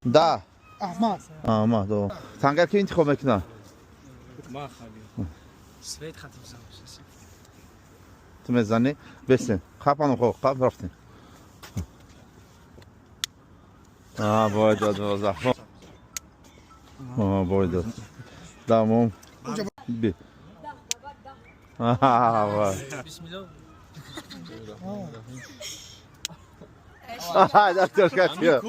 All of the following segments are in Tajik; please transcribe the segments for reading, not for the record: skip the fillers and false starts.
Да. Аҳмад. Аҳмад. Тангар ки интихоб мекунад? Свет хатим. Ту мезанӣ? Бесен. Қапану хо, қап рафтем. Бой дод 12. Бой дод. Тамом. Би. Вай. Бисмиллоҳ. Доктор Катя.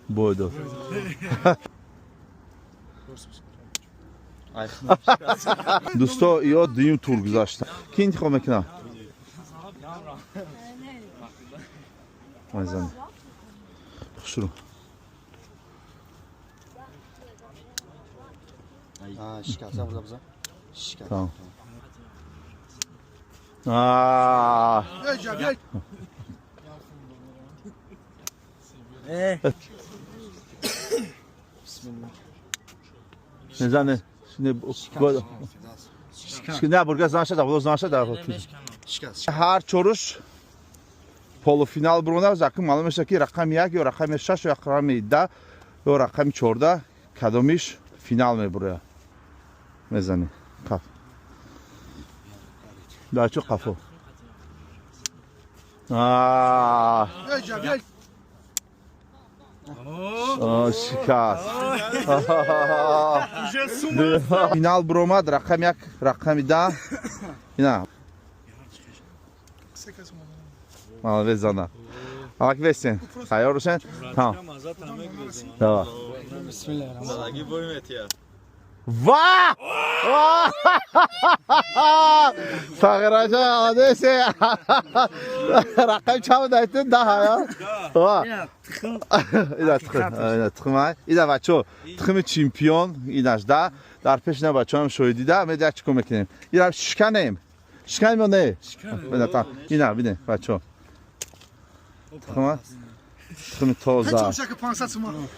Бой дод. Дӯсто, ё дуюм тур гузашта. Ки интихоб мекунад? Майзани. Хушрӯ. Тамом. Мезане. Не, бурга занаша да, боло занаша да. Ҳар чоруш полуфинал бурона, закун маълум мешавад, ки рақами 1 ё рақами 6 ё рақами 10 ё рақами 14 кадомиш финал мебурояд. Мезанӣ. Қаф. Да чо қафо. Шикаст. Финал буромад рақами 1, рақами 10. Ина. Молодец, зана. Алак весен. Тайёр бошен? Тамом. Давай. Ва! Сағираҷа, молодец. Рақами чанд дайтин? 10 ҳа? Ва. Ина тухм, ина тухм, ина бачо, тухми чемпион, инаш да. Дар пеш ина бачоам шоҳидӣ да, ме як чикор мекунем? Ина шиканем. Шиканем ё не? Ина та, ина бине бачо. Тухма. Тухми тоза. 500 сомон.